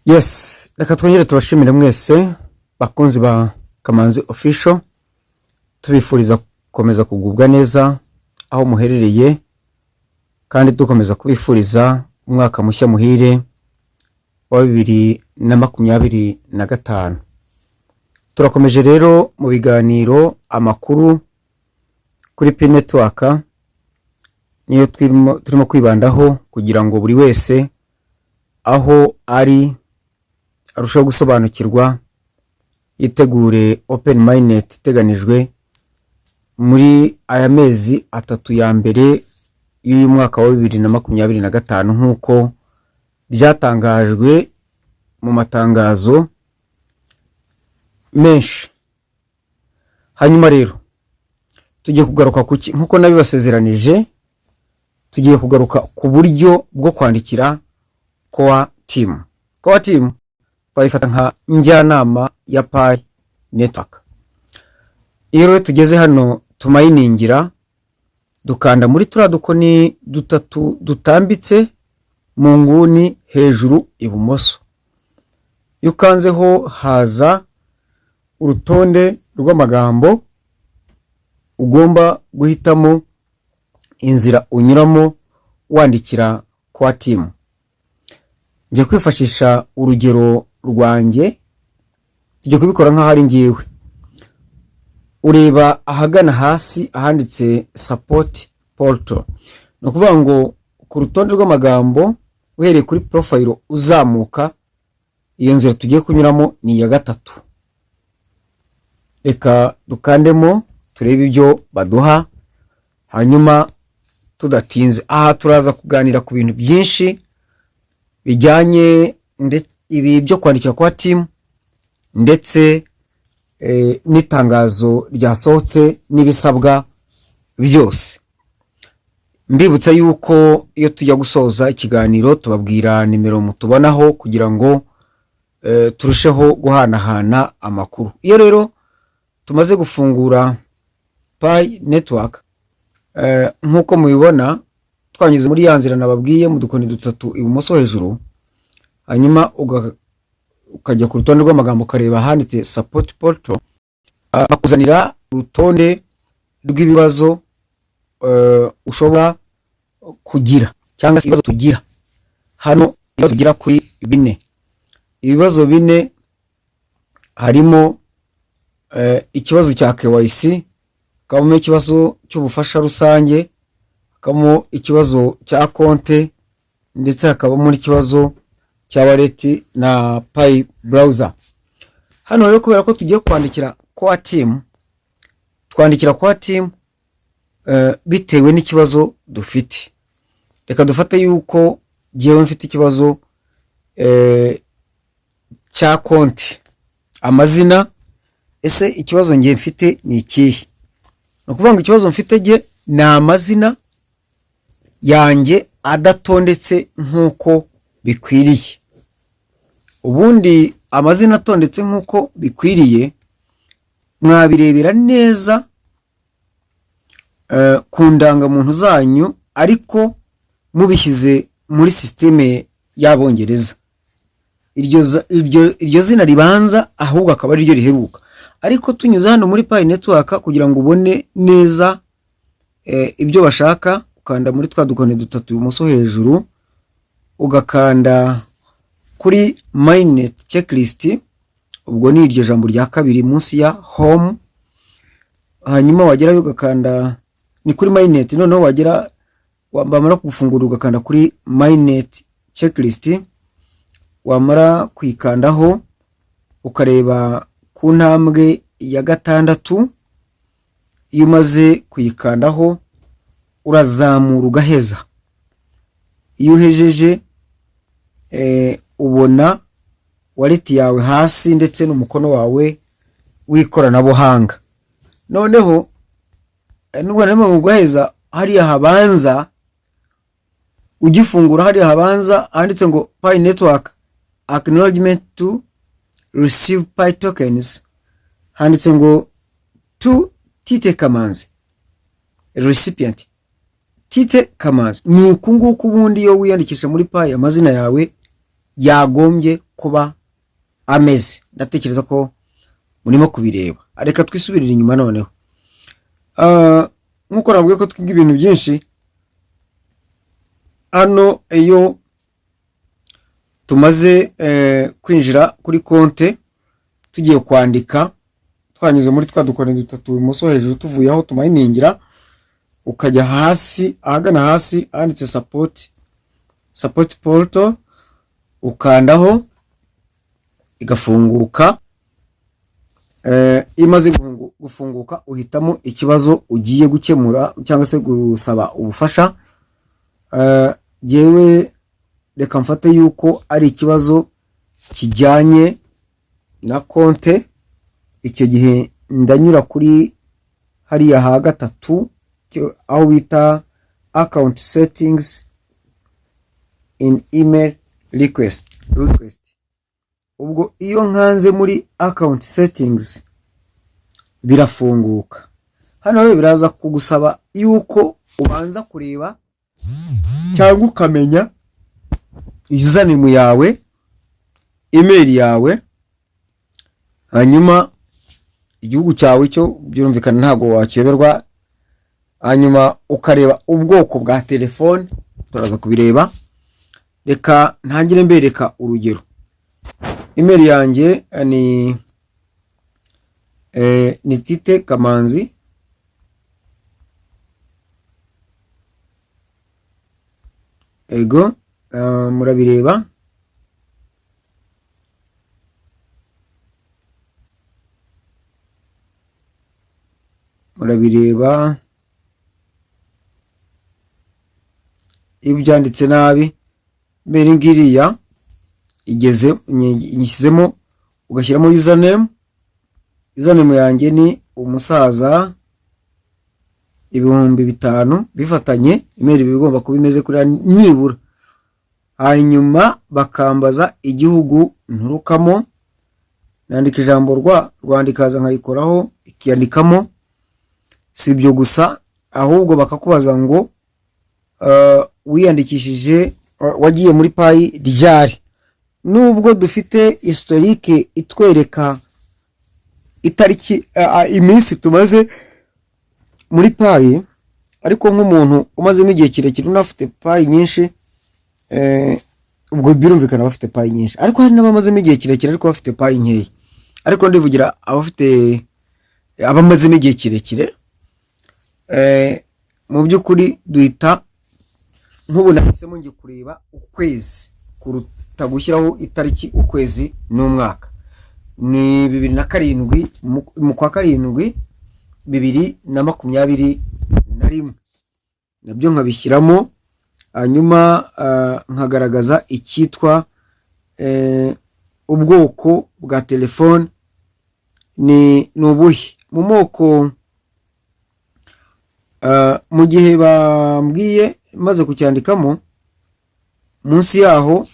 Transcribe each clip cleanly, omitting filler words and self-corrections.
Yes, reka twongere tubashimire mwese bakunzi ba Kamanzi Official, tubifuriza gukomeza kugubwa neza aho muherereye, kandi dukomeza kubifuriza umwaka mushya muhire wa 2025. Turakomeje rero mu biganiro, amakuru kuri Pi Network niyo turimo kwibandaho kugira ngo buri wese aho ari arushaho gusobanukirwa, yitegure open mainnet iteganijwe muri aya mezi 3 ya mbere y'uyu mwaka wa 2025, nk'uko byatangajwe mu matangazo menshi. Hanyuma rero tugiye kugaruka ku nk'uko nabibasezeranije, tugiye kugaruka ku buryo bwo kwandikira core team. Core team bayifata nka njyanama ya Pi Network. Iyo rero tugeze hano tumayiningira, dukanda muri turiya dukoni dutatu dutambitse mu nguni hejuru ibumoso. Iyo ukanzeho haza urutonde rw'amagambo ugomba guhitamo inzira unyuramo wandikira core team. Ngiye kwifashisha urugero rwanjye, tujya kubikora nk'aho ari ngewe. Ureba ahagana hasi ahanditse "support portal", ni ukuvuga ngo ku rutonde rw'amagambo uhereye kuri profile uzamuka, iyo nzira tugiye kunyuramo ni iya gatatu. Reka dukandemo turebe ibyo baduha. Hanyuma tudatinze, aha turaza kuganira ku bintu byinshi bijyanye ibi byo kwandikira core team, ndetse n'itangazo ryasohotse n'ibisabwa byose. Mbibutsa yuko iyo tujya gusoza ikiganiro tubabwira nimero mutubonaho kugira ngo turusheho guhanahana amakuru. Iyo rero tumaze gufungura Pi Network, nk'uko mubibona, twanyuze muri ya nzira nababwiye mu dukoni dutatu ibumoso hejuru, hanyuma ukajya ku rutonde rw'amagambo, ukareba ahanditse "support portal", bakuzanira urutonde rw'ibibazo ushobora kugira cyangwa se ibibazo tugira hano. Ibibazo bigera kuri bine. Ibibazo bine harimo ikibazo cya KYC, hakabamo ikibazo cy'ubufasha rusange, hakabamo ikibazo cya konte, ndetse hakabamo n'ikibazo cya wallet na Pi Browser. Hano rero, kubera ko tugiye kwandikira core team, twandikira core team bitewe n'ikibazo dufite. Reka dufate yuko jyewe mfite ikibazo cya konti, amazina. Ese ikibazo ngiye mfite ni ikihe? Ni ukuvuga ngo ikibazo mfite jye ni amazina yanjye adatondetse nk'uko bikwiriye. Ubundi amazina atondetse nk'uko bikwiriye mwabirebera neza ku ndangamuntu zanyu, ariko mubishyize muri sisiteme y'Abongereza, iryo zina ribanza ahubwo akaba ariryo riheruka. Ariko tunyuze hano muri Pi Network, kugira ngo ubone neza ibyo bashaka, ukanda muri twa dukoni dutatu ibumoso hejuru, ugakanda kuri "mainnet checklist", ubwo ni iryo jambo rya kabiri munsi ya "home". Hanyuma wagerayo ugakanda ni kuri mainnet. Noneho wagera, bamara kugufungura, ugakanda kuri "mainnet checklist". Wamara kuyikandaho, ukareba ku ntambwe ya gatandatu. Iyo umaze kuyikandaho, urazamura ugaheza. Iyo uhejeje, ubona wallet yawe hasi ndetse n'umukono wawe w'ikoranabuhanga. Noneho nubwo narimo ugaheza, hariya habanza ugifungura, hariya habanza handitse ngo "Pi Network acknowledgement to receive Pi tokens", handitse ngo "To Tite Kamanzi", recipient Tite Kamanzi. Ni uku nguku ubundi iyo wiyandikisha muri Pi amazina yawe yagombye kuba. kuba ameze. Ndatekereza ko murimo kubireba. Reka twisubirire inyuma noneho. Nk'uko navuga ko twiga ibintu byinshi hano, iyo tumaze kwinjira kuri konte, tugiye kwandika, twanyuze muri twa dukoni dutatu ibumoso hejuru, tuvuye aho tumayiningira, ukajya hasi, ahagana hasi handitse support portal, ukandaho igafunguka. Iyo imaze gufunguka, uhitamo ikibazo ugiye gukemura cyangwa se gusaba ubufasha. Jyewe reka mfate yuko ari ikibazo kijyanye na konte. Icyo gihe ndanyura kuri hariya ha gatatu, aho bita "Account settings in email request". Ubwo iyo nkanze muri account settings birafunguka. Hano rero biraza kugusaba yuko ubanza kureba cyangwa ukamenya username yawe, email yawe, hanyuma igihugu cyawe, cyo byumvikana ntabwo wakiyoberwa, hanyuma ukareba ubwoko bwa telefone, turaza kubireba. Reka ntangire mbereka urugero. Email yanjye ni Tite Kamanzi ego, murabireba. Murabireba, iyo byanditse nabi mbere ngiriya igeze nyishyizemo, ugashyiramo username. Username yanjye ni umusaza 5000 bifatanye. Email iba igomba kuba imeze kuriya nibura. Hanyuma bakambaza igihugu nturukamo, nandika ijambo rwa Rwanda, ikaza nkayikoraho ikiyandikamo. Si ibyo gusa, ahubwo bakakubaza ngo wiyandikishije, wagiye muri Pi ryari? Nubwo dufite historique itwereka itariki, iminsi tumaze muri Pi, ariko nk'umuntu umazemo igihe kirekire unafite Pi nyinshi, ubwo birumvikana bafite Pi nyinshi, ariko hari n'abamazemo igihe kirekire ariko bafite Pi nkeya. Ariko ndivugira abamazemo igihe kirekire. Mu by'ukuri duhita, nk'ubu nahisemo ngiye kureba ukwezi kuruta gushyiraho itariki. Ukwezi n'umwaka ni 2007, mu kwa karindwi 2021, nabyo nkabishyiramo. Hanyuma nkagaragaza icyitwa ubwoko bwa telefone ni ubuhe mu moko. Mu gihe bambwiye, maze kucyandikamo, munsi yaho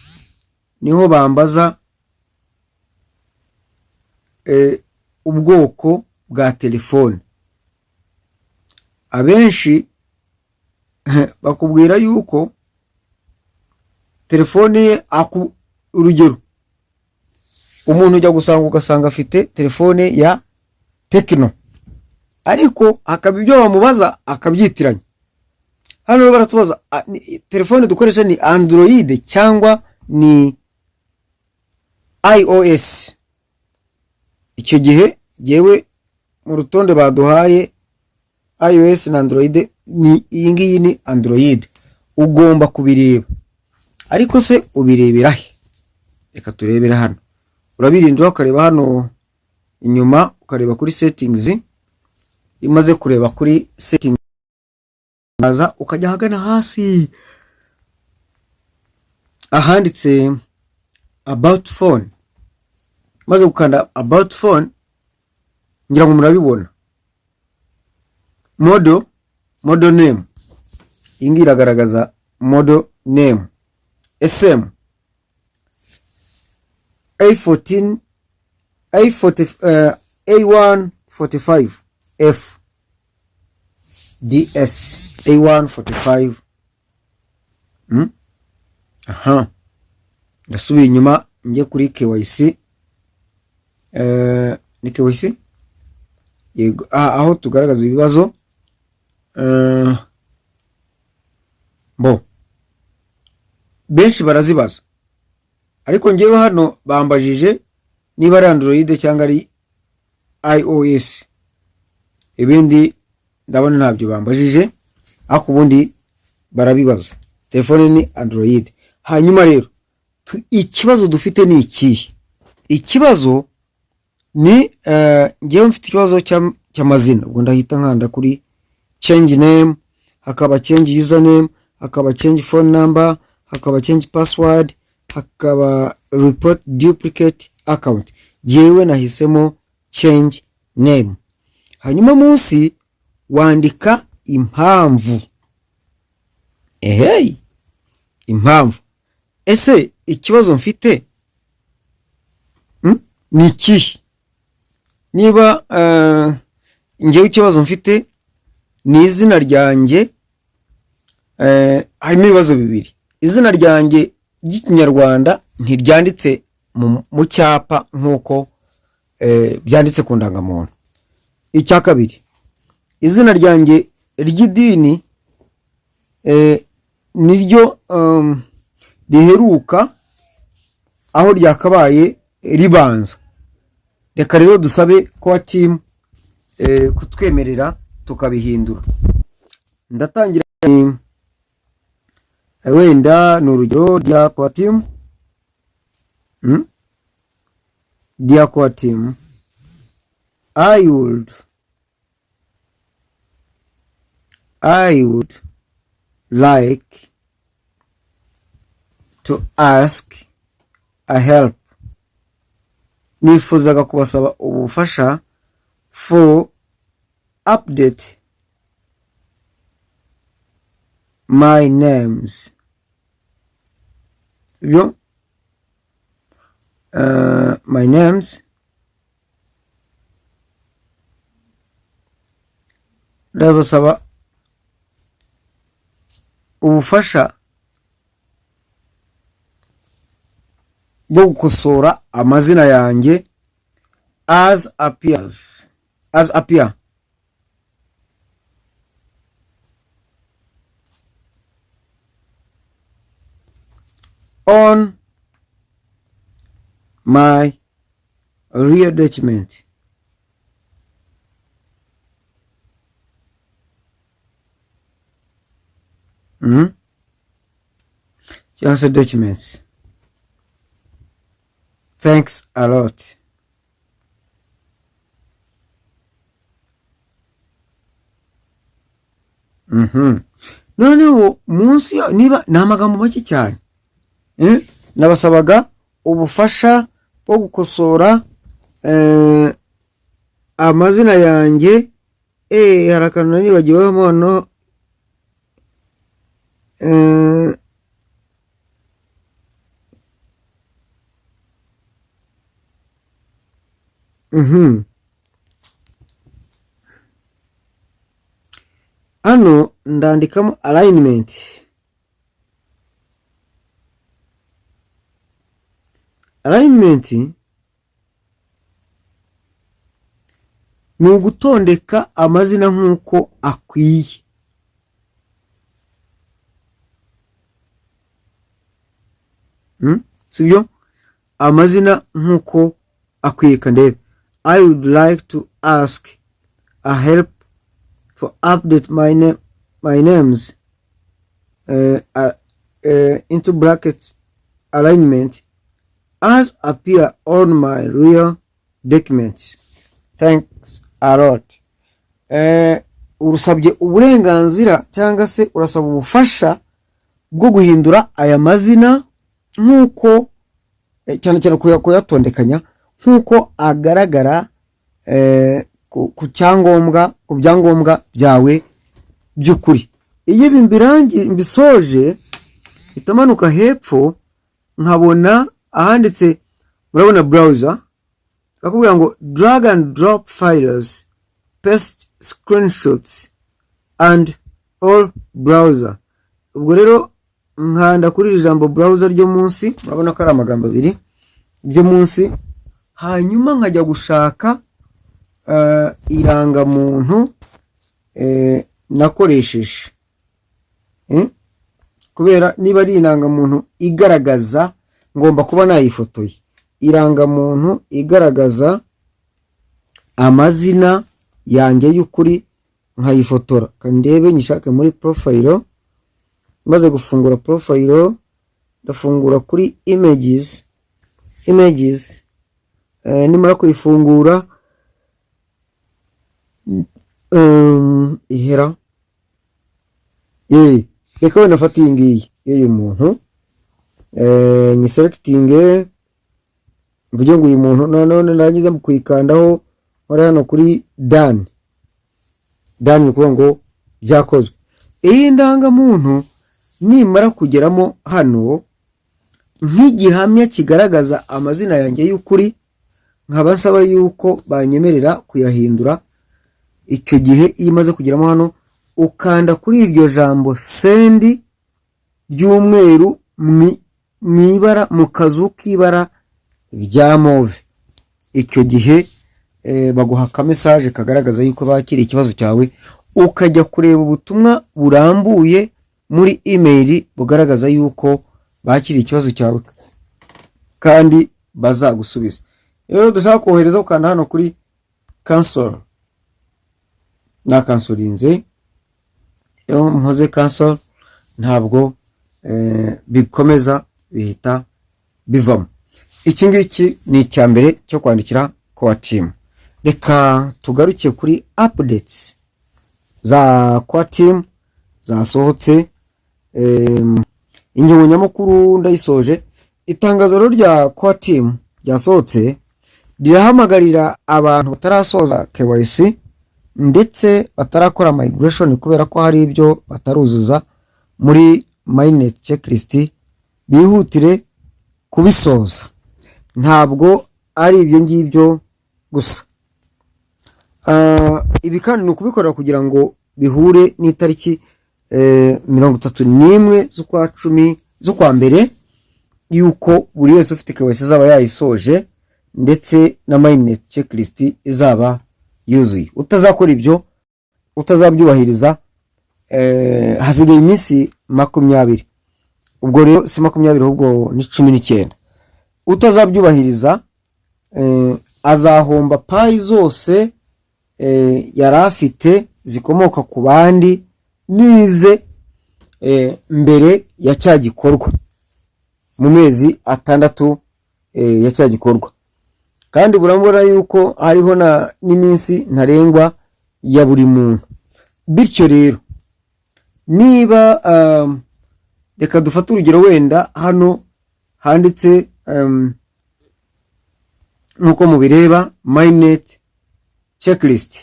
niho bambaza ubwoko bwa telefone. Abenshi bakubwira yuko telefone ye, urugero umuntu ujya gusanga, ugasanga afite telefone ya Tecno, ariko hakaba ibyo bamubaza akabyitiranya. Hano rero baratubaza telefone dukoresha ni Android cyangwa ni iOS. Icyo gihe yewe mu rutonde baduhaye iOS na Android, ni iyi ngiyi ni Android. Ugomba kubireba, ariko se ubirebera he? Reka turebere hano. Urabirindura, ukareba hano inyuma, ukareba kuri settings. Iyo umaze kureba kuri settings, ukajya ahagana hasi ahanditse "About phone". Maze gukanda about phone, ngira ngo murabibona, model name, iyi ngiyi iragaragaza model name SM A14 A40, A145 F DS A145. Aha ndasubiye inyuma. Njye kuri KYC, ni KYC, yego, aho tugaragaza ibibazo. Bo benshi barazibaza, ariko ngewe hano bambajije niba ari Android cyangwa ari iOS. Ibindi ndabona ntabyo bambajije, ariko ubundi barabibaza. Telefone ni Android. Hanyuma rero ikibazo dufite ni ikihe? Ikibazo ni ngewe mfite ikibazo cy'amazina. Ubwo ndahita nkanda kuri change name, hakaba change username, hakaba change phone number, hakaba change password, hakaba report duplicate account. Yewe, nahisemo change name. Hanyuma munsi wandika impamvu. Eheyi, impamvu. Ese ikibazo mfite ni ikihe? Niba ngewe ikibazo mfite ni izina ryanjye, harimo ibibazo bibiri. Izina ryanjye ry'Ikinyarwanda ntiryanditse mu cyapa nk'uko byanditse ku ndangamuntu. Icya kabiri, izina ryanjye ry'idini niryo riheruka aho ryakabaye ribanza. Reka rero dusabe core team kutwemerera tukabihindura. Ndatangira, wenda ni urugero: "Dear core team, Dear core team, I would like to ask a help", nifuzaga kubasaba ubufasha, "for update my names", sibyo? My names, ndabasaba ubufasha bwo gukosora amazina yanjye as appear on my real document." Cyangwa se documents. Thanks a lot. Noneho munsi niba ni amagambo make cyane, nabasabaga ubufasha bwo gukosora amazina yanjye. Hari akantu nanibagiwemo hano. Hano ndandikamo alignment. Alignment ni ugutondeka amazina nk'uko akwiye. Sibyo? Amazina nk'uko akwiye. Kandebe: "I would like to ask a help for update my name, my names into brackets alignment as appear on my real documents. Thanks a lot." Urusabye uburenganzira cyangwa se urasaba ubufasha bwo guhindura aya mazina nk'uko cyane cyane kuyatondekanya nk'uko agaragara ku cyangombwa, ku byangombwa byawe by'ukuri. Iyo ibi mbisoje, mpita manuka hepfo nkabona ahanditse, murabona browser, bakubwira ngo drag and drop files, paste screenshots and all browser. Ubwo rero nkanda kuri iri jambo browser ryo munsi, murabona ko ari amagambo abiri. byo munsi, hanyuma nkajya gushaka irangamuntu nakoresheje. Kubera niba ari irangamuntu igaragaza, ngomba kuba nayifotoye, irangamuntu igaragaza amazina yanjye y'ukuri, nkayifotora. Ndebe nyishake muri profile. Maze gufungura profile, ndafungura kuri images. Images nimara kuyifungura, ihera reka wenda afate iyi ngiyi y'uyu muntu, nyiselectinge, mvuge ngo uyu muntu. Nanone narangiza mu kuyikandaho, nkore hano kuri done. Done ni ukuvuga ngo byakozwe. Iyi ndangamuntu nimara kugeramo hano nk'igihamya kigaragaza amazina yanjye y'ukuri, nkaba nsaba yuko banyemerera kuyahindura. Icyo gihe iyo imaze kugeramo hano, ukanda kuri iryo jambo "send" ry'umweru mu ibara, mu kazu k'ibara rya mauve. Icyo gihe baguha akamessage kagaragaza yuko bakiriye ikibazo cyawe, ukajya kureba ubutumwa burambuye muri email bugaragaza yuko bakiriye ikibazo cyawe kandi bazagusubiza. Rero dushaka kohereza, ukanda hano kuri cancel. Nacancelinze. Iyo nkoze cancel, ntabwo bikomeza, bihita bivamo. Iki ngiki ni icya mbere cyo kwandikira core team. Reka tugaruke kuri updates za core team zasohotse. Ingingo nyamukuru ndayisoje. Itangazo rero rya core team ryasohotse rirahamagarira abantu batarasoza KYC ndetse batarakora migration, kubera ko hari ibyo bataruzuza muri mainnet checklist, bihutire kubisoza. Ntabwo ari ibyo ngibyo gusa. Ibi kandi ni ukubikorera kugira ngo bihure n'itariki 31 z'ukwa 10, z'ukwa mbere, yuko buri wese ufite KYC azaba yayisoje ndetse na mainnet checklist izaba yuzuye. Utazakora ibyo, utazabyubahiriza, hasigaye iminsi 20. Ubwo rero si 20, ahubwo ni 19. Utazabyubahiriza azahomba Pi zose yari afite zikomoka ku bandi nize mbere ya cya gikorwa, mu mezi 6 ya cya gikorwa. Kandi burabona yuko hariho n'iminsi ntarengwa ya buri muntu. Bityo rero niba reka dufate urugero wenda hano handitse nk'uko mubireba, mainnet checklist,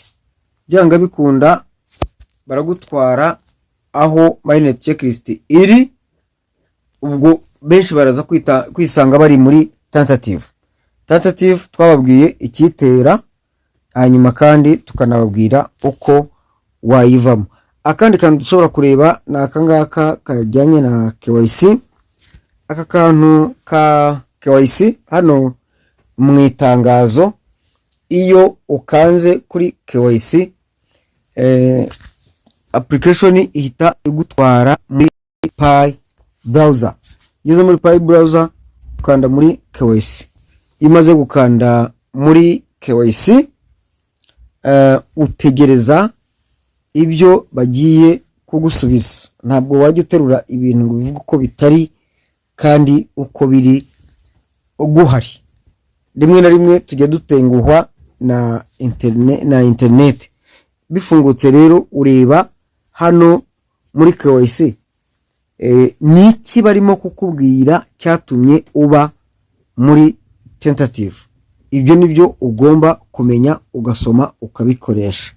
byanga bikunda baragutwara aho mainnet checklist iri. Ubwo benshi baraza kwisanga bari muri tentative. Tentative twababwiye icyitera, hanyuma kandi tukanababwira uko wayivamo. Akandi kantu dushobora kureba ni aka ngaka kajyanye na KYC. Aka kantu ka KYC hano mu itangazo, iyo ukanze kuri KYC, application ihita igutwara muri Pi Browser. Ugeze muri Pi Browser, ukanda muri KYC. Iyo umaze gukanda muri KYC, utegereza ibyo bagiye kugusubiza. Ntabwo wajya uterura ibintu ngo bivuge uko bitari kandi uko biri guhari. Rimwe na rimwe tujya dutenguhwa na interineti. Bifungutse rero, ureba hano muri KYC ni iki barimo kukubwira cyatumye uba muri tentative. Ibyo ni byo ugomba kumenya, ugasoma, ukabikoresha.